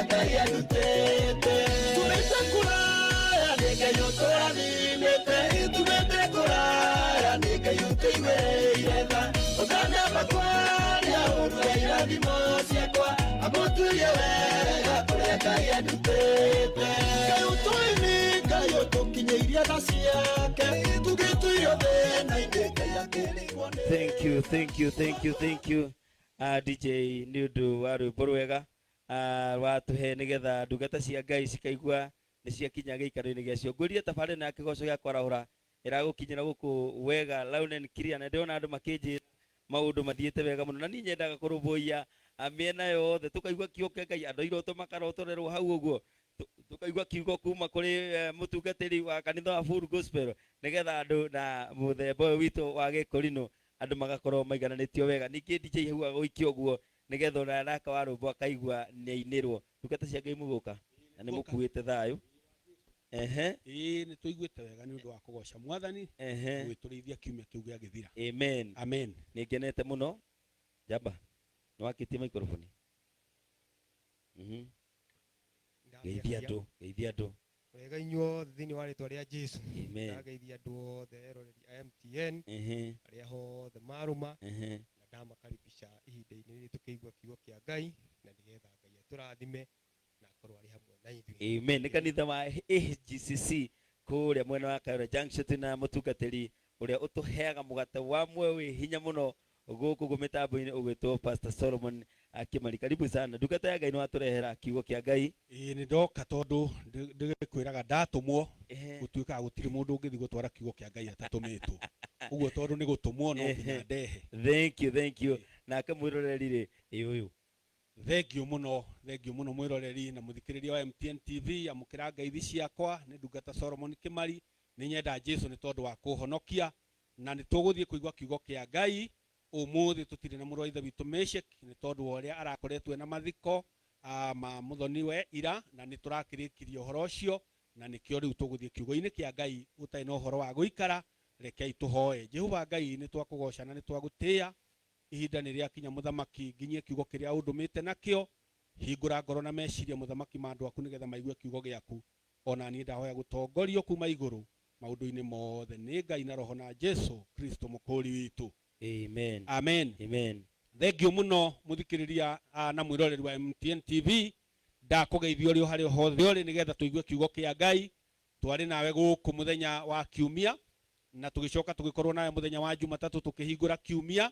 Ngai andutĩte. Tumĩte kũraya nĩ Ngai ũtũrathimĩte, tumĩte kũraya nĩ Ngai ũtũiguĩrĩire tha. Ũtanamba kwaria ũndũ wa irathimo ciakwa, amũturie wega kũrĩa Ngai andutĩte. Ngai ũtũĩ nĩ Ngai ũtũkinyĩirie tha ciake, tũgĩtuirio thĩna-inĩ Ngai akĩrigwo nĩ Thank you, thank you, thank you, thank you. DJ nĩ ũndũ wa rwĩmbo rwega watũhe nĩgetha ndungata cia Ngai cikaigua nĩ ciakinya gĩikaro-inĩ gĩacio. Ngwĩrire tabarĩra ĩno ya kĩgoco gĩa kwarahũra ĩragũkinyĩra gũkũ wega loud and clear, na ndĩrona andũ makĩnjĩra maũndũ mathiĩte wega mũno, na niĩ nyendaga kũrũmbũiya mĩena yothe tũkaigua kiugo kĩa Ngai, andũ a iroto makarotorerwo hau ũguo, tũkaigua kiugo kuma kũrĩ mũtungatĩri wa kanitha wa Full Gospel, nĩgetha andũ na mũthemba ũyũ witũ wa gĩkũrinũ andũ magakorwo maigananĩtio wega. Ningĩ DJ hau agũikia ũguo nĩgetha ona nake wa rwĩmbo akaigua nĩainĩrwo. Ndungata cia Ngai mũgũka na nĩ mũkuĩte thayũ. Ehe. Ĩĩ, nĩ tũiguĩte wega nĩ ũndũ wa kũgoca Mwathani gũgĩtũrĩithia kiumia kĩu gĩagĩthira. Amen. Amen. Nĩ ngenete mũno. Njamba, nĩ wakĩtie maikoroboni? Geithia andũ, geithia andũ. Wega inyuothe thĩinĩ wa rĩtwa rĩa Jesu. Amen. Ndageithia andũ othe eroreri a MTN arĩa hothe marũma na ndamakaribisha ihinda-inĩ rĩrĩ tũkĩigua kiugo kĩa Ngai, na nĩgetha Ngai atũrathime na akorwo arĩ hamwe na ithuĩ. Amen. Nĩ kanitha wa AGCC kũrĩa mwena wa Kayore Junction, twĩna mũtungatĩri ũrĩa ũtũheaga mũgate wa muoyo wĩ hinya mũno gũkũ guo mĩtambo-inĩ ũgwĩtwo Pastor Solomon Kimari. Karibu sana ndungata ya Ngai, nĩ watũrehera kiugo kĩa Ngai. Ĩĩ, nĩ ndoka tondũ ndĩgĩkwĩraga ndatũmwo, gũtuĩkaga gũtirĩ mũndũ ũngĩthiĩ gũtwara kiugo kĩa Ngai atatũmĩtwo. Ũguo tondũ nĩ gũtũmwo no nginya ndehe. Thank you, thank you. Nake mwĩroreri rĩ, ĩ ũyũ. Thengiũ mũno, thengiũ mũno mwĩroreri na mũthikĩrĩria wa MTN TV, amũkĩra ngeithi ciakwa, nĩ ndungata Solomon Kimari, nĩ nyenda Jesu nĩ tondũ wa kũhonokia, na nĩ tũgũthiĩ kũigua kiugo kĩa Ngai. Ũmũthĩ tũtirĩ na mũrũ wa ithe witũ Meshek nĩ tondũ wa ũrĩa arakoretwo ena mathiko ma mũthoni we ira, na nĩ tũrakĩrĩkirie ũhoro ũcio, na nĩkĩo rĩu tũgũthiĩ kiugo-inĩ kĩa Ngai gũtarĩ na ũhoro wa gũikara. Rekei tũhoe. Jehova Ngai, nĩ twakũgoca na nĩ twagũtĩĩa. Ihinda nĩ rĩakinya, Mũthamaki, nginyie kiugo kĩrĩa ũndũmĩte nakĩo. Hingũra ngoro na meciria, Mũthamaki, ma andũ aku nĩgetha maigue kiugo gĩaku. O na niĩ ndahoya gũtongorio kuma igũrũ maũndũ-inĩ mothe nĩ Ngai na Roho na Jesu Kristo Mũkũũri witũ. Amen. Amen. Amen. Thengiũ mũno mũthikĩrĩria na mwĩroreri wa MTN TV. Ndakũgeithia ũrĩ o harĩa hothe ũrĩ nĩgetha tũigue kiugo kĩa Ngai. Twarĩ nawe gũkũ mũthenya wa kiumia na tũgĩcoka tũgĩkorwo nawe mũthenya wa Jumatatũ tũkĩhingũra kiumia,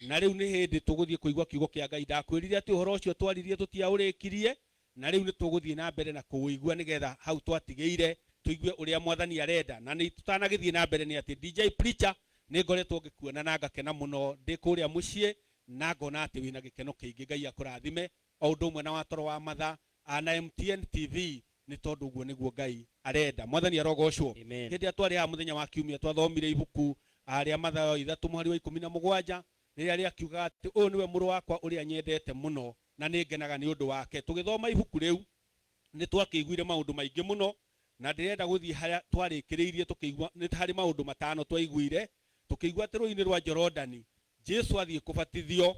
na rĩu nĩ hĩndĩ tũgũthiĩ kũigua kiugo kĩa Ngai. Ndakwĩrire atĩ ũhoro ũcio twaririe tũtiaũrĩkirie, na rĩu nĩ tũgũthiĩ na mbere na kũũigua nĩgetha hau twatigĩire tũigue ũrĩa Mwathani arenda. Na nĩ tũtanagĩthiĩ na mbere nĩ atĩ DJ Preacher, nĩ ngoretwo ngĩkuona na ngakena mũno ndĩ kũrĩa mũciĩ, na ngona atĩ wĩna gĩkeno kĩingĩ. Ngai akũrathime o ũndũ ũmwe na watoro wa matha na MTN TV, nĩ tondũ ũguo nĩguo Ngai arenda. Mwathani arogocwo. Amen. Hĩndĩ ĩrĩa twarĩ haha mũthenya wa kiumia twathomire ibuku rĩa Mathayo 3 mũhari wa 17, rĩrĩa rĩakiugaga atĩ ũyũ nĩwe mũrũ wakwa ũrĩa nyendete mũno na nĩ ngenaga nĩ ũndũ wake. Tũgĩthoma ibuku rĩu nĩ twakĩiguire maũndũ maingĩ mũno, na ndĩrenda gũthiĩ harĩa twarĩkĩrĩirie. Tũkĩigua nĩ harĩ maũndũ matano twaiguire. Tũkĩigua atĩ rũĩ-inĩ rwa Jorodani Jesu athiĩ kũbatithio,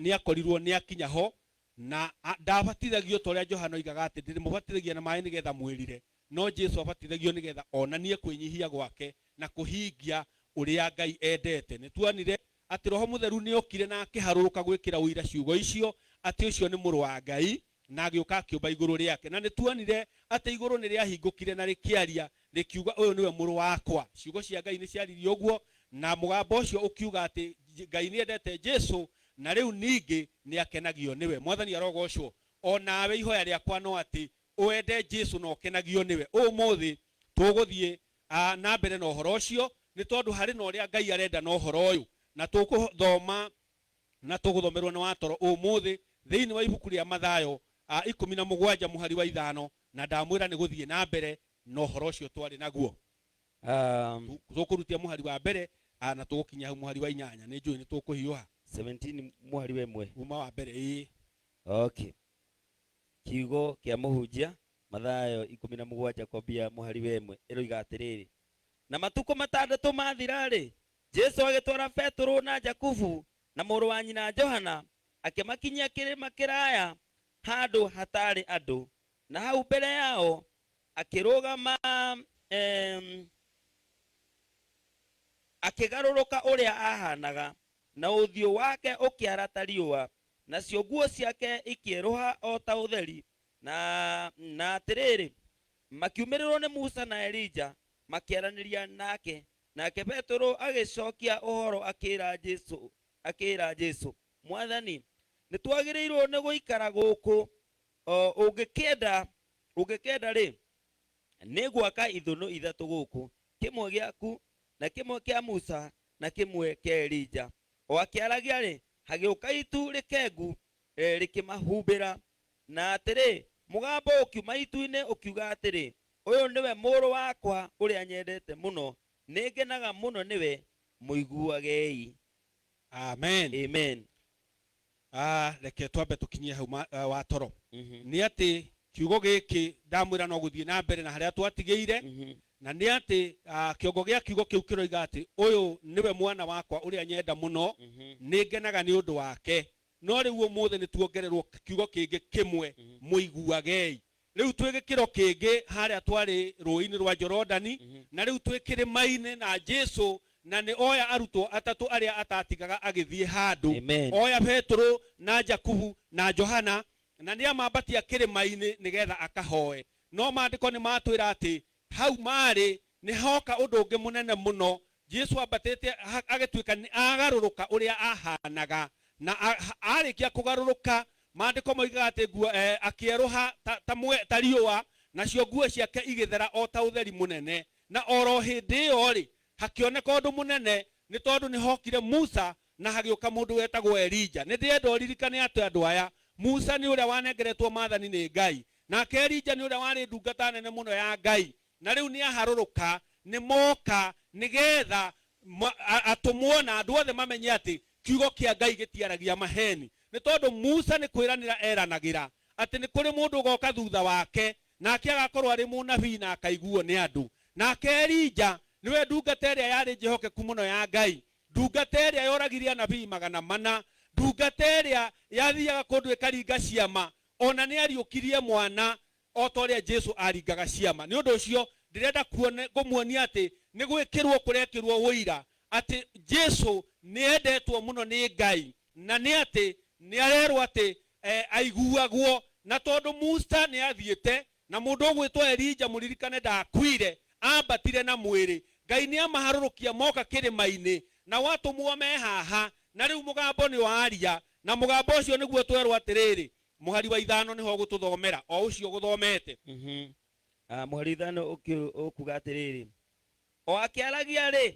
nĩ akorirwo nĩ akinya ho na ndabatithagio ta ũrĩa Johana oigaga atĩ ndĩrĩmũbatithagia na maĩ nĩgetha mwĩrire, no Jesu abatithagio nĩgetha onanie kwĩnyihia gwake na kũhingia ũrĩa Ngai endete. Nĩ tuonire atĩ Roho Mũtheru nĩ okire na akĩharũrũka gwĩkĩra ũira ciugo icio atĩ ũcio nĩ mũrũ wa Ngai, na agĩũka akĩũmba igũrũ rĩake. Na nĩ tuonire atĩ igũrũ nĩ rĩahingũkire na rĩkĩaria rĩkiuga, ũyũ nĩwe mũrũ wakwa. Ciugo cia Ngai nĩ ciaririe ũguo, na mũgambo ũcio ũkiuga atĩ Ngai nĩ endete Jesu na rĩu ningĩ nĩ akenagio nĩwe. Mwathani arogocwo. O nawe ihoya rĩakwa no atĩ ũende Jesu na ũkenagio nĩwe. Ũmũthĩ tũgũthiĩ na mbere na ũhoro ũcio nĩ tondũ harĩ na ũrĩa Ngai arenda na ũhoro ũyũ, na tũgũthoma na tũgũthomerwo nĩ watoro ũmũthĩ thĩinĩ wa ibuku rĩa Mathayo 17 mũhari wa 5, na ndamwĩra nĩ gũthiĩ na mbere na ũhoro ũcio twarĩ naguo. Tũkũrutia mũhari wa mbere na tũgũkinya hau mũhari wa 8. Nĩ njũĩ nĩ tũkũhiũha. 17 mũhari wa 1. Uma wa mbere, ĩĩ. Okay. Kiugo kĩa mũhunjia, Mathayo 17 kwambia mũhari wa 1, ĩroiga atĩrĩrĩ, na matukũ 6 mathira-rĩ, Jesu agĩtwara Petũrũ na Jakubu na mũrũ wa nyina Johana, akĩmakinyia kĩrĩma kĩraya. Handũ hatarĩ andũ, na hau mbere yao akĩrũgama, akĩgarũrũka ũrĩa ahanaga, na ũthiũ wake ũkĩara ta riũa, nacio nguo ciake ikĩerũha o ta ũtheri. Na atĩrĩrĩ, makiumĩrĩrwo nĩ Musa na Elija makĩaranĩria nake. Nake Petero agĩcokia ũhoro akĩĩra Jesũ, "Mwathani, nĩ twagĩrĩirwo nĩ gũikara gũkũ. O ũngĩkĩenda rĩ, nĩ gwaka ithũnũ ithatũ gũkũ, kĩmwe gĩaku na kĩmwe kĩa Musa na kĩmwe kĩa Elija." O akĩaragia rĩ, hagĩũka itu rĩkengu, rĩkĩmahumbĩra, na atĩrĩ, mũgambo ũkiuma itu-inĩ ũkiuga atĩrĩ, "Ũyũ nĩwe mũrũ wakwa ũrĩa nyendete mũno, nĩ ngenaga mũno nĩwe, mũiguagei." Amen. Amen. Ah, reke twambe tũkinyie hau wa toro. Nĩ atĩ kiugo gĩkĩ ndamwĩra no gũthiĩ na mbere na harĩa twatigĩire, na nĩ atĩ kĩongo gĩa kiugo kĩu kĩroiga atĩ ũyũ nĩwe mwana wakwa ũrĩa nyenda mũno, nĩ ngenaga nĩ ũndũ wake. No rĩu ũmũthĩ nĩ tuongererwo kiugo kĩngĩ kĩmwe, mũiguagei. Rĩu twĩ gĩkĩro kĩngĩ harĩa twarĩ rũĩ-inĩ rwa Jorodani, na rĩu twĩ kĩrĩma-inĩ na Jesu, na nĩ oya arutwo atatũ arĩa atatigaga agĩthiĩ handũ. Amen. Oya Petũrũ na Jakubu na Johana, na nĩ amambatia kĩrĩma-inĩ nĩgetha akahoe. No maandĩko nĩ matwĩra atĩ hau marĩ nĩ hoka ũndũ ũngĩ mũnene mũno. Jesu ambatĩte agĩtuĩka nĩ agarũrũka ũrĩa ahanaga, na arĩkia kũgarũrũka, maandĩko moigaga atĩ nguo akĩerũha ta riũa, nacio nguo ciake igĩthera o ta ũtheri mũnene. Na oro hĩndĩ ĩyo rĩ, hakĩoneka ũndũ mũnene, nĩ tondũ nĩ hokire Musa na hagĩũka mũndũ wetagwo Elija. Nĩ ndĩrenda ũririkane atĩ andũ aya, Musa nĩ ũrĩa wanengeretwo maathani nĩ Ngai, nake Elija nĩ ũrĩa warĩ ndungata nene mũno ya Ngai. Na rĩu nĩ aharũrũka, nĩ moka nĩgetha atũmwo na andũ othe mamenye atĩ kiugo kĩa Ngai gĩtiaragia maheni, nĩ tondũ Musa nĩ kwĩranĩra eranagĩra atĩ nĩ kũrĩ mũndũ ũgoka thutha wake, nake agakorwo arĩ mũnabii na akaiguo nĩ andũ. Nake Elija nĩwe ndungata ĩrĩa yarĩ njĩhokeku mũno ya Ngai, ndungata ĩrĩa yoragire anabii 400, ndungata ĩrĩa yathiaga kũndũ ĩkaringa ciama, ona nĩ ariũkirie mwana o ta ũrĩa Jesu aringaga ciama. Nĩ ũndũ ũcio ndĩrenda kũmuonia atĩ nĩ gwĩkĩrwo kũrekĩrwo ũira atĩ Jesu nĩ endetwo mũno nĩ Ngai, na nĩ atĩ nĩ arerwo atĩ aiguagwo. Na tondũ Musa nĩ athiĩte na mũndũ ũgwĩtwo Elija, mũririkane ndakuire, ambatire na mwĩrĩ, Ngai nĩ amaharũrũkia moka kĩrĩma-inĩ, na watũmwo me haha. Na rĩu mũgambo nĩ waria, na mũgambo ũcio nĩguo twerwo atĩrĩrĩ, mũhari wa 5 nĩho ũgũtũthomera, o ũcio ũgũthomete. Mũhari 5 ũkuga atĩrĩrĩ, o akĩaragia rĩ,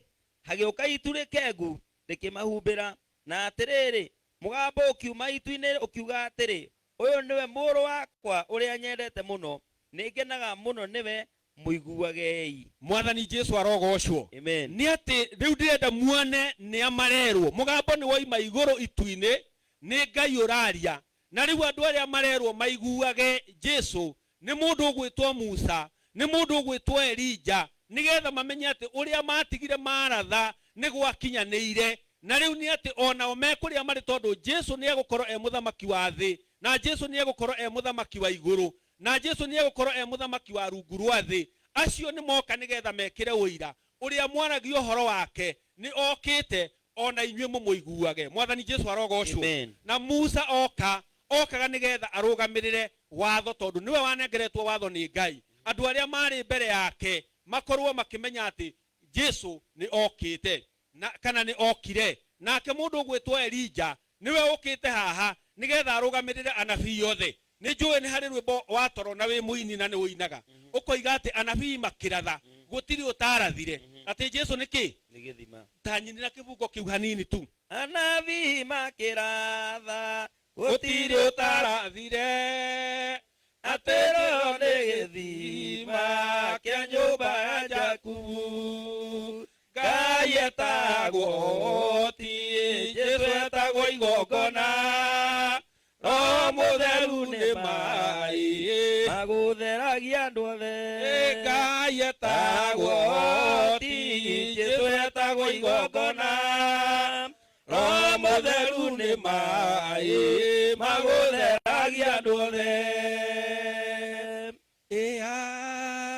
hagĩũka itu rĩkengu rĩkĩmahumbĩra, na atĩrĩrĩ, mũgambo ũkiuma itu-inĩ ũkiuga atĩrĩ, "Ũyũ nĩwe mũrũ wakwa ũrĩa nyendete mũno, nĩ ngenaga mũno nĩwe, mũiguagei." Mwathani Jesu arogocwo. Amen. Nĩ atĩ rĩu ndĩrenda muone nĩ amarerwo mũgambo nĩ woima igũrũ itu-inĩ, nĩ Ngai ũraria. Na rĩu andũ arĩa marerwo maiguage Jesu nĩ mũndũ ũgwĩtwo Musa, nĩ mũndũ ũgwĩtwo Elija, nĩgetha mamenye atĩ ũrĩa matigire maratha nĩ gwakinyanĩire. Na rĩu nĩ atĩ onao mekũrĩa marĩ, tondũ Jesu nĩ egũkorwo e mũthamaki wa thĩ, na Jesu nĩ egũkorwo e mũthamaki wa igũrũ, na Jesu nĩ egũkorwo e mũthamaki wa rungu rwa thĩ. Acio nĩ moka nĩgetha mekĩre ũira ũrĩa mwaragia ũhoro wake nĩ okĩte, ona inyuĩ mũmũiguage. Mwathani Jesu arogocwo. Amen. Na Musa oka okaga nĩgetha arũgamĩrĩre watho, tondũ nĩwe wanengeretwo watho nĩ Ngai. Andũ arĩa marĩ mbere yake makorwo makĩmenya atĩ Jesu nĩ okĩte na kana nĩ okire. Nake mũndũ ũgwĩtwo Elija nĩwe ũkĩte haha nĩgetha arũgamĩrĩre anabii othe. Nĩ njũĩ nĩ harĩ rwĩmbo wa toro na wĩ mũini na nĩ ũinaga ũkoiga atĩ anabii makĩratha gũtirĩ ũtarathire atĩ Jesu nĩ kĩ. Nĩ gĩthima. Ta nyinĩra kĩbungo kĩu hanini tu. Anabii makĩratha gũtirĩ ũtarathire atĩ Roho nĩ gĩthima kĩa nyũmba ya Jakubu. Ngai etagwo hoti, Jesu etagwo igongona, Roho Mũtheru nĩ maĩ magũtheragia andũ othe. Ngai etagwo hoti, Jesu etagwo igongona, Roho Mũtheru nĩ maĩ magũtheragia. Ũrũgamagia andũ othe. Ĩ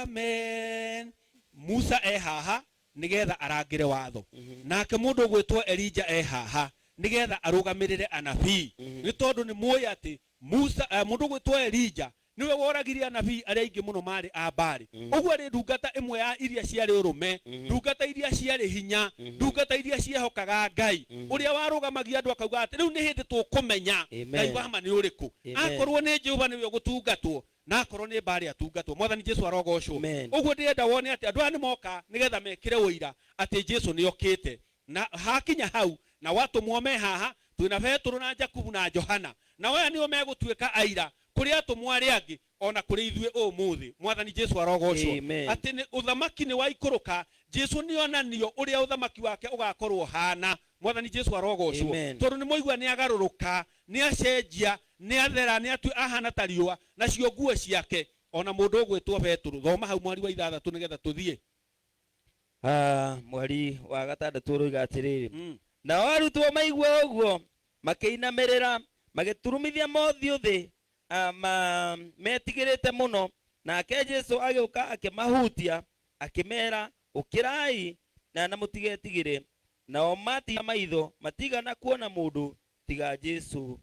amen. Musa e haha nigetha arangĩre watho, nake mũndũ ũgwĩtwo Elija e haha nigetha arũgamĩrĩre anabii, nĩ tondũ nĩ mũĩ atĩ Musa, mũndũ ũgwĩtwo Elija nĩwe woragire anabii arĩa aingĩ mũno marĩ a Baali. Ũguo arĩ ndungata ĩmwe ya iria ciarĩ ũrũme, ndungata iria ciarĩ hinya, ndungata iria ciehokaga Ngai, ũrĩa warũgamagia andũ akauga atĩ rĩu nĩ hĩndĩ tũkũmenya Amen. Ngai wa ma nĩ ũrĩkũ. Amen. Akorwo nĩ Jehova nĩwe ũgũtungatwo, na akorwo nĩ Baali atungatwo. Mwathani Jesu arogocwo. Amen. Ũguo ndĩrenda wone atĩ andũ aya nĩ moka nĩgetha mekĩre ũira atĩ Jesu nĩ okĩte. Na hakinya hau na watũmwo me haha, twĩna Petũrũ na Jakubu na Johana, nao aya nĩo megũtuĩka aira kũrĩ atũmwo arĩa angĩ ona kũrĩ ithuĩ ũmũthĩ. Mwathani Jesu arogocwo. Amen. Atĩ nĩ ũthamaki nĩ waikũrũka, Jesu nĩ onanio ũrĩa ũthamaki wake ũgakorwo ũhana. Mwathani Jesu arogocwo. Amen. Tondũ nĩ mwaigua nĩ agarũrũka, nĩ acenjia, nĩ athera, nĩ atu ahana ta riũa, nacio nguo ciake. Ona mũndũ ũgwĩtwo Petũrũ, thoma hau mweri wa 6 nĩgetha tũthiĩ. Mweri wa 6 ũroiga atĩrĩrĩ, Mm. nao arutwo maigua ũguo makĩinamĩrĩra, magĩturumithia mothiũ thĩ, metigĩrĩte mũno. Nake Jesu agĩũka akĩmahutia, akĩmera, ũkĩrai na mũtigetigĩre. Nao matiga maitho matigana kuona mũndũ tiga Jesu,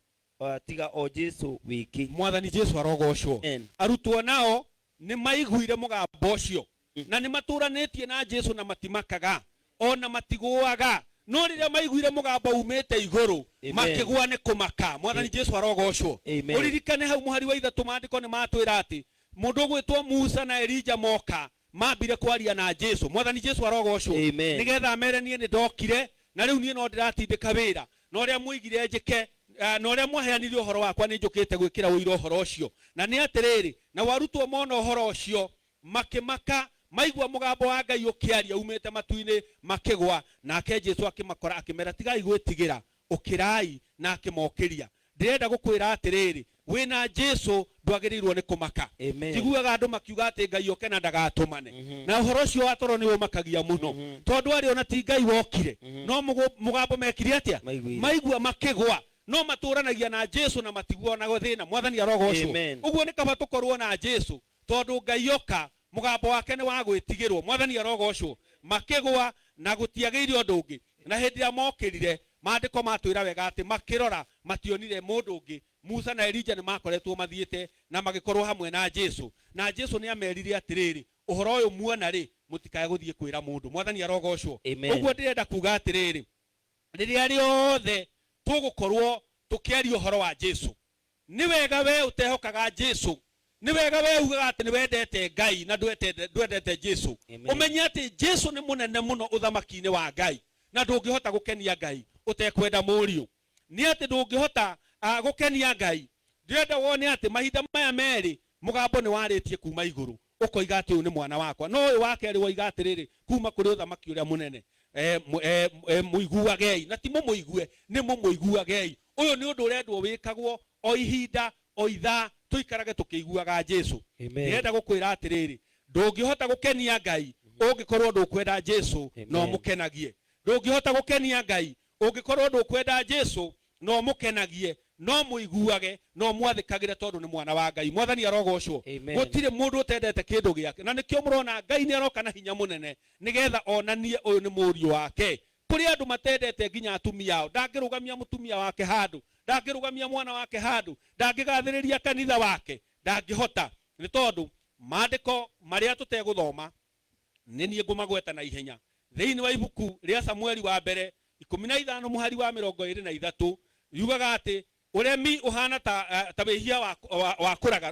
tiga o Jesu wiki. Mwathani Jesu arogocwo. Amen. Arutwo nao nĩ maiguire mũgambo ũcio na nĩ matũranĩtie na Jesu na matimakaga ona matigũaga, no rĩrĩa maiguire mũgambo umĩte igũrũ Amen. makĩgũa nĩ kũmaka. Mwathani Jesu arogocwo. Amen. Ũririkane hau mũhari wa 3 maandĩko nĩ matwĩra atĩ mũndũ ũgwĩtwo Musa na Elija moka mambire kwaria na Jesu. Mwathani Jesu arogocwo. Amen. Nĩgetha mere niĩ nĩ ndokire na rĩu niĩ no ndĩratindĩka wĩra, na ũrĩa mũigire njĩke, na ũrĩa mwaheanire ũhoro wakwa nĩ njũkĩte gwĩkĩra ũira ũhoro ũcio. Na nĩ atĩrĩrĩ, na warutwo mona ũhoro ũcio makĩmaka, maigua mũgambo wa Ngai ũkĩaria umĩte matu-inĩ makĩgwa. Nake Jesu akĩmakora akĩmera, tigai gwĩtigĩra, ũkĩrai, na akĩmokĩria. Ndĩrenda gũkwĩra atĩrĩrĩ, wĩna Jesu ndwagĩrĩirwo nĩ kũmaka. Amen. Njiguaga andũ makiuga atĩ Ngai oke na ndagatũmane. Na ũhoro ũcio wa toro nĩ ũmakagia mũno. Tondũ arĩ ona ti Ngai wokire, no mũgambo mekire atĩa? Maiguire. Maigua makĩgwa. No matũranagia na Jesu na matiguonaga thĩna. Mwathani arogocwo. Amen. Ũguo nĩ kaba tũkorwo na Jesu, tondũ Ngai oka mũgambo wake nĩ wa gwĩtigĩrwo. Mwathani arogocwo. Makĩgwa na gũtiagĩire ũndũ ũngĩ. Na hĩndĩ ĩrĩa mokĩrire, maandĩko matwĩra wega atĩ makĩrora mationire mũndũ ũngĩ. Musa na Elija nĩ makoretwo mathiĩte na magĩkorwo hamwe na Jesu. Na Jesu nĩ amerire atĩrĩrĩ, ũhoro ũyũ muona rĩ, mũtikae gũthiĩ kwĩra mũndũ. Mwathani arogocwo. Amen. Ũguo ndĩrenda kuga atĩrĩrĩ, rĩrĩa rĩothe tũgũkorwo tũkĩaria ũhoro wa Jesu, nĩ wega we ũtehokaga Jesu, nĩ wega we ugaga atĩ nĩ wendete Ngai na ndwendete Jesu. Amen. Ũmenye atĩ Jesu nĩ mũnene mũno ũthamaki-inĩ wa Ngai, na ndũngĩhota gũkenia Ngai ũtekwenda mũriũ. Nĩ atĩ ndũngĩhota gũkenia Ngai. Ndĩrenda wone atĩ mahinda maya merĩ mũgambo nĩ warĩtie kuma igũrũ ũkoiga atĩ ũyũ nĩ mwana wakwa, no ũyũ wa kerĩ woiga atĩrĩrĩ, kuma kũrĩ ũthamaki ũrĩa mũnene, mũiguagei, na ti mũmũigue, nĩ mũmũiguagei. Ũyũ nĩ ũndũ ũrendwo wĩkagwo o ihinda o ithaa, tũikarage tũkĩiguaga Jesu. Amen. Ndĩrenda gũkwĩra atĩrĩrĩ, ndũngĩhota gũkenia Ngai ũngĩkorwo ndũkwenda Jesu no Amen. mũkenagie. Ndũngĩhota gũkenia Ngai ũngĩkorwo ndũkwenda Jesu no mũkenagie, no mũiguage, no mwathĩkagĩre, tondũ nĩ mwana wa Ngai. Mwathani arogocwo. Amen. Gũtirĩ mũndũ ũtendete kĩndũ gĩake, na nĩkĩo mũrona Ngai nĩ aroka na hinya mũnene nĩgetha onanie ũyũ nĩ mũriũ wake. Kũrĩ andũ matendete nginya atumia ao, ndangĩrũgamia mũtumia wake handũ, ndangĩrũgamia mwana wake handũ, ndangĩgathĩrĩria kanitha wake, ndangĩhota. Nĩ tondũ maandĩko marĩa tũtegũthoma nĩ niĩ ngũmagweta na ihenya. Thĩinĩ wa ibuku rĩa Samueli wa mbere 15 mũhari wa 23 yugaga atĩ ũremi ũhana ta wĩhia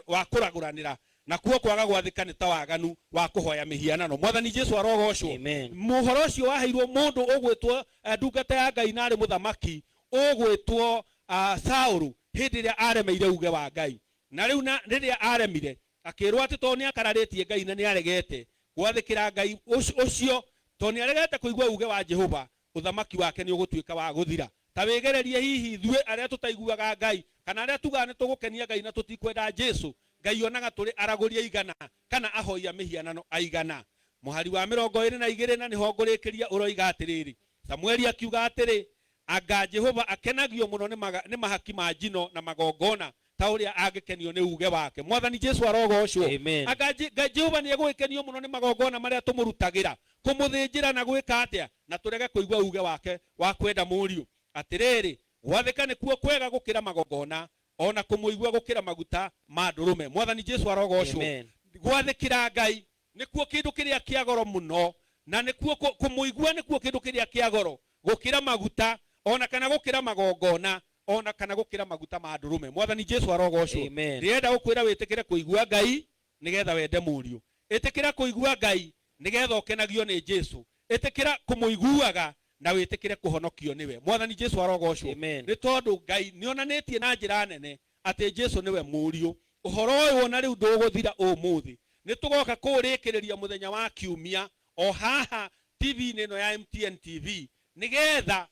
wa kũragũranĩra, na kuo kwaga gwathĩka nĩ ta waganu wa kũhoya mĩhianano. Mwathani Jesu arogocwo. Amen. Mũhoro ũcio waheirwo mũndũ ũgwĩtwo ndungata ya Ngai na arĩ mũthamaki ũgwĩtwo Saũlũ hĩndĩ ĩrĩa aremeire uge wa Ngai. Na rĩu na rĩrĩa aremire akĩrwo atĩ tondũ nĩ akararĩtie Ngai na nĩ aregete gwathĩkĩra Ngai ũcio, tondũ nĩ aregete kũigua uge wa Jehova, ũthamaki wake nĩ ũgũtuĩka wa gũthira. Ta wĩgererie hihi ithuĩ arĩa tũtaiguaga Ngai, kana arĩa tugaga nĩ tũgũkenia Ngai na tũtikwenda Jesu, Ngai onaga tũrĩ aragũri aigana kana ahoi a mĩhianano aigana. Mũhari wa 22 na nĩho ngũrĩkĩria ũroiga atĩrĩrĩ, Samueli akiuga atĩrĩ, anga Jehova akenagio mũno nĩ mahaki ma njino na magongona Ta ũrĩa angĩkenio nĩ uge wake. Mwathani Jesu arogocwo. Amen. Anga Ngai Jehova nĩ egũgĩkenio mũno nĩ magongona marĩa tũmũrutagĩra, kũmũthĩnjĩra na gwĩka atĩa, na tũrege kũigua uge wake wa kwenda mũriũ? Atĩrĩrĩ, gwathĩka nĩkuo kwega gũkĩra magongona, o na kũmũigua gũkĩra maguta ma ndũrũme. Mwathani Jesu arogocwo. Amen. Gwathĩkĩra Ngai nĩkuo kĩndũ kĩrĩa kĩa goro mũno, na nĩkuo kũmũigua nĩkuo kĩndũ kĩrĩa kĩa goro gũkĩra maguta, o na kana gũkĩra magongona, o na kana gũkĩra maguta ma ndũrũme. Mwathani Jesu arogocwo. Amen. Ndĩrenda gũkwĩra wĩtĩkĩre kũigua Ngai nĩgetha wende mũriũ. Ĩtĩkĩra kũigua Ngai nĩgetha ũkenagio nĩ Jesu. Ĩtĩkĩra kũmũiguaga na wĩtĩkĩre kũhonokio nĩwe. Mwathani Jesu arogocwo. Amen. Nĩ tondũ Ngai nĩonanĩtie na njĩra nene atĩ Jesu nĩwe mũriũ. Ũhoro ũyũ ona rĩu ndũgũthira ũmũthĩ. Nĩ tũgoka kũũrĩkĩrĩria mũthenya wa kiumia o haha TV-inĩ ĩno ya MTN TV, nĩgetha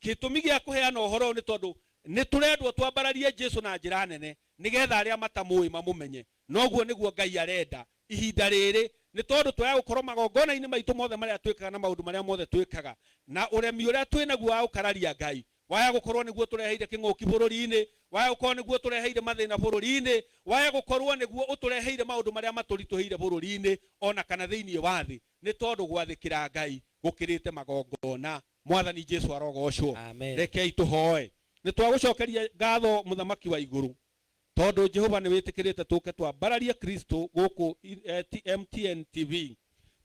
gĩtũmi gĩa kũheana ũhoro ũyũ nĩ tondũ nĩ tũrendwo twambararie Jesu na njĩra nene, nĩgetha arĩa matamũĩ mamũmenye. Noguo nĩguo Ngai arenda ihinda rĩrĩ, nĩ tondũ twaya gũkorwo magongona-inĩ maitũ mothe marĩa twĩkaga na maũndũ marĩa mothe twĩkaga, na ũremi ũrĩa twĩnaguo wa gũkararia Ngai, waya gũkorwo nĩguo tũreheire kĩng'ũki bũrũri-inĩ, waya gũkorwo nĩguo tũreheire mathĩna bũrũri-inĩ, waya gũkorwo nĩguo ũtũreheire maũndũ marĩa matũritũhĩire bũrũri-inĩ ona kana thĩinĩ wa thĩ, nĩ tondũ gwathĩkĩra Ngai gũkĩrĩte magongona. Mwathani Jesu arogocwo. Amen. Rekei tũhoe. Nĩ twagũcokeria ngatho mũthamaki wa igũrũ, tondũ Jehova nĩ wĩtĩkĩrĩte tũke twambararie Kristo gũkũ MTN TV.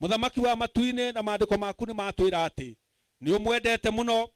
Mũthamaki wa matu-inĩ, na maandĩko maku nĩ matwĩra atĩ nĩ ũmwendete mũno,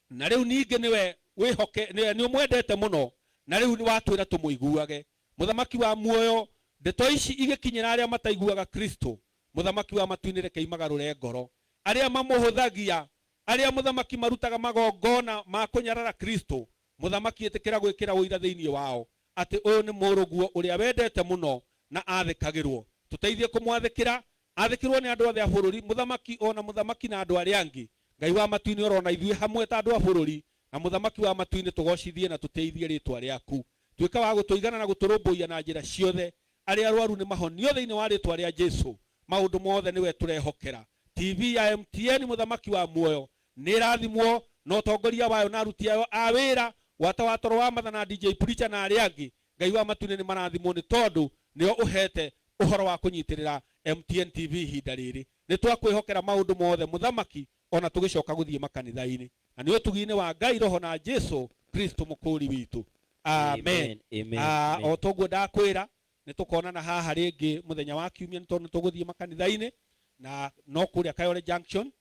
na rĩu ningĩ nĩwe wĩhoke, nĩ ũmwendete mũno, na rĩu nĩ watwĩra tũmũiguage. Mũthamaki wa muoyo, ndeto ici igĩkinyĩra arĩa mataiguaga Kristo, mũthamaki wa matu-inĩ, reke imagarũre ngoro. Arĩa mamũhũthagia, arĩa mũthamaki marutaga magongona ma kũnyarara Kristo, mũthamaki ĩtĩkĩra gwĩkĩra ũira thĩinĩ wao atĩ ũyũ nĩ mũrũguo ũrĩa wendete mũno na athĩkagĩrwo. Tũteithie kũmwathĩkĩra, athĩkĩrwo nĩ andũ othe a bũrũri, mũthamaki ona mũthamaki na andũ arĩa angĩ. Ngai wa matu-inĩ, orona ithuĩ hamwe ta andũ a bũrũri na mũthamaki wa matu-inĩ, tũgocithie na tũteithie rĩtwa rĩaku. Tuĩka wa gũtũigana na gũtũrũmbũiya na njĩra ciothe. Arĩa arwaru nĩ mahonio thĩinĩ wa rĩtwa rĩa Jesu. Maũndũ mothe nĩwe tũrehokera. TV ya MTN, mũthamaki wa muoyo, nĩ ĩrathimwo na ũtongoria wayo na aruti ayo a wĩra, gwata wa toro wa matha na DJ Preacher na arĩa angĩ. Ngai wa matu-inĩ, nĩ marathimwo nĩ tondũ nĩo ũhete ũhoro wa kũnyitĩrĩra MTN TV ihinda rĩrĩ. Nĩ twakwĩhokera maũndũ mothe, mũthamaki, ona tũgĩcoka gũthiĩ makanitha-inĩ, na nĩ ũtugi-inĩ wa Ngai Roho na Jesu Kristo mũkũri witũ. Amen. Amen. O toguo ndakwĩra, nĩ tũkonana haha rĩngĩ mũthenya wa kiumia, nĩ tondũ nĩ tũgũthiĩ makanitha-inĩ, na no kũrĩa Kayole Junction,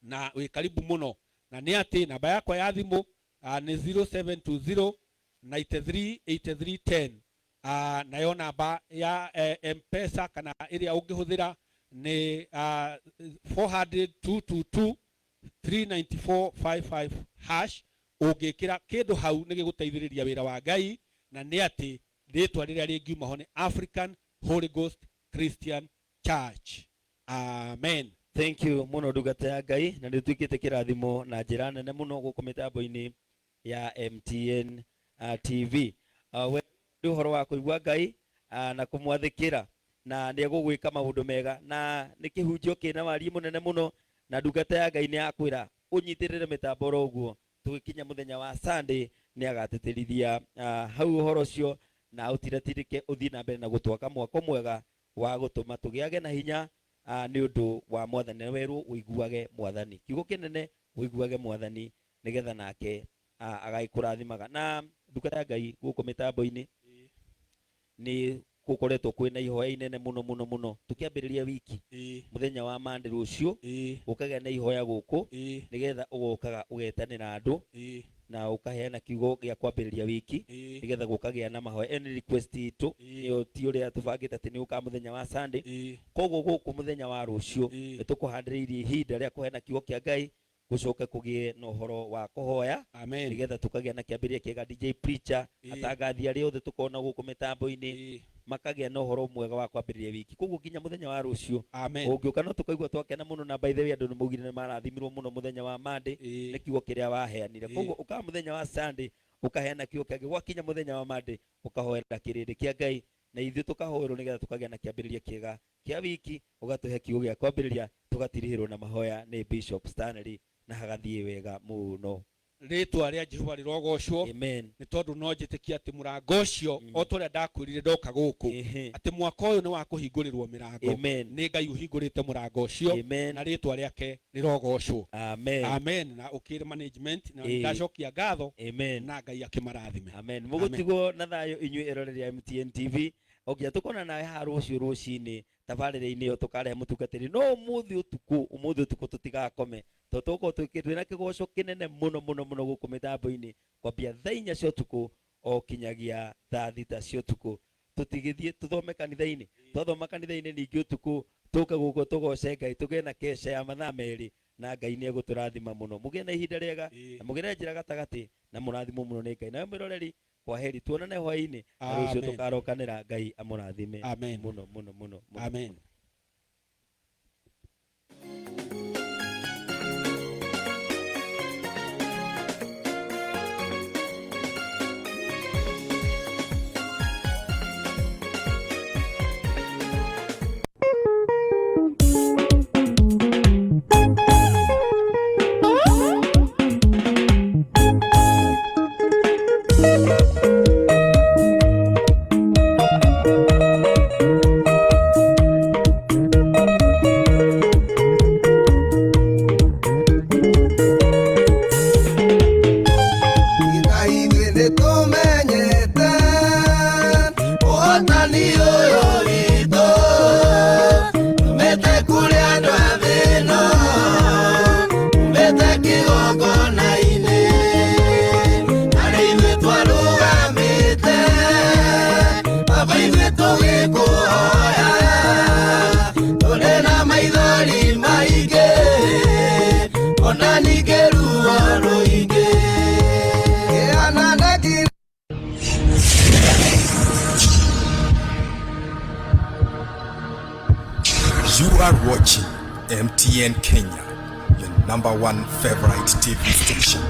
na wĩ karibu mũno. Na nĩ atĩ namba yakwa ya thimũ nĩ 0720 93 83 10. Nayo namba ya M-Pesa kana ĩrĩa ũngĩhũthĩra nĩ 400 222 39455 hash. Ũngĩkĩra kĩndũ hau nĩ gĩgũteithĩrĩria wĩra wa Ngai, na nĩ atĩ rĩtwa rĩrĩa rĩngiuma ho nĩ African Holy Ghost Christian Church. Amen. Thank you mũno, ndungata ya Ngai, na nĩ ũtuĩkĩte kĩrathimo na njĩra nene mũno gũkũ mĩtambo-inĩ ya MTN TV. We nĩ ũhoro wa kũigua Ngai na kũmwathĩkĩra, na nĩ egũgwĩka maũndũ mega, na nĩ kĩhunjio kĩna wariĩ mũnene mũno, na ndungata ya Ngai nĩ yakwĩra ũnyitĩrĩre mĩtambo oro ũguo. Tũgĩkinya mũthenya wa Sunday nĩ agatĩtĩrithia hau ũhoro ũcio, na ũtiratirĩke ũthiĩ na mbere na gũtwaka mwako mwega wa gũtũma tũgĩage na hinya nĩ ũndũ wa Mwathani. Na werwo ũiguage Mwathani, kiugo kĩnene, ũiguage Mwathani nĩgetha nake agagĩkũrathimaga. Na ndungata ya Ngai, gũkũ mĩtambo-inĩ nĩ gũkoretwo kwĩna ihoya inene mũno mũno mũno tũkĩambĩrĩria wiki. Mũthenya wa Monday, rũciũ, gũkagĩa na ihoya gũkũ, nĩgetha ũgokaga ũgetanĩra andũ na ũkaheana kiugo gĩa kwambĩrĩria wiki, nĩgetha gũkagĩa na mahoya. Ĩyo nĩ request itũ, nĩyo ti ũrĩa tũbangĩte atĩ nĩ ũkaga mũthenya wa Sunday. Koguo gũkũ mũthenya wa rũciũ nĩ tũkũhandĩrĩirie ihinda rĩa kũheana kiugo kĩa Ngai, gũcoke kũgĩe na ũhoro wa kũhoya, Amen. nĩgetha tũkagĩa na kĩambĩrĩria kĩega. DJ Preacher, atangathi arĩa othe tũkona gũkũ mĩtambo-inĩ makagĩa na ũhoro mwega wa kwambĩrĩria wiki. Koguo nginya mũthenya wa rũciũ Amen. ũngĩũka no tũkaigua twakena mũno. Na by the way, andũ nĩ maugire nĩ marathimirwo mũno mũthenya wa Monday nĩ kiugo kĩrĩa waheanire. Koguo ũkaga mũthenya wa Sunday ũkaheana kiugo kĩangĩ, gwakinya mũthenya wa Monday ũkahoera kĩrĩndĩ kĩa Ngai, na ithuĩ tũkahoerwo nĩgetha tũkagĩa na kĩambĩrĩria kĩega kĩa wiki. Ũgatũhe kiugo gĩa kwambĩrĩria, tũgatirihĩrwo na mahoya nĩ Bishop Stanley, na hagathiĩ wega mũno. Rĩtwa rĩa Jehova rĩrogocwo. Amen. Nĩ tondũ no njĩtĩkie atĩ mũrango ũcio, o ta ũrĩa ndakwĩrire ndoka gũkũ, atĩ mwaka ũyũ nĩ wa kũhingũrĩrwo mĩrango. Amen. Nĩ Ngai ũhingũrĩte mũrango ũcio. Amen. Na rĩtwa rĩake rĩrogocwo. Amen. Amen. Na ũkĩre management na ndacokia ngatho. Amen. Na Ngai akĩmarathime. Amen. Mũgũtigwo na thayũ inyuĩ eroreri a MTN TV. Okia tũkona nawe haha rũciũ rũcinĩ tabarĩra-inĩ ĩyo tũkarehe mũtungatĩri, no ũmũthĩ ũtukũ, ũmũthĩ ũtukũ tũtigakome tondũ tũgũkorwo twĩna kĩgoco kĩnene mũno mũno mũno gũkũ mĩtambo-inĩ kwambia thaa 4 cia ũtukũ o kinyagia thaa 6 cia ũtukũ. Tũtigĩthiĩ tũthome kanitha-inĩ, twathoma kanitha-inĩ ningĩ ũtukũ tũke gũkũ tũgoce Ngai, tũgĩe na keca ya mathaa 2 na Ngai nĩ egũtũrathima mũno. Mũgĩe na ihinda rĩega na mũgĩre njĩra gatagatĩ na mũrathimwo mũno nĩ Ngai. Nawe mwĩroreri, kwa heri, tuonane hwaĩ-inĩ na rũciũ tũkarokanĩra. Ngai amũrathime Amen. mũno mũno mũno mũno. Amen. Na ithuĩ nĩtũmenyete ũhotani ũyũ witũ umĩte kũrĩ andũ a thĩ ĩno, umĩte kĩgongona-inĩ harĩa ithuĩ twarũgamĩte. Baba, ithuĩ tũgĩkũhoya tũrĩ na maithori maingĩ ona ningĩ ruo rũingĩ. You are watching MTN Kenya, your number one favorite TV station.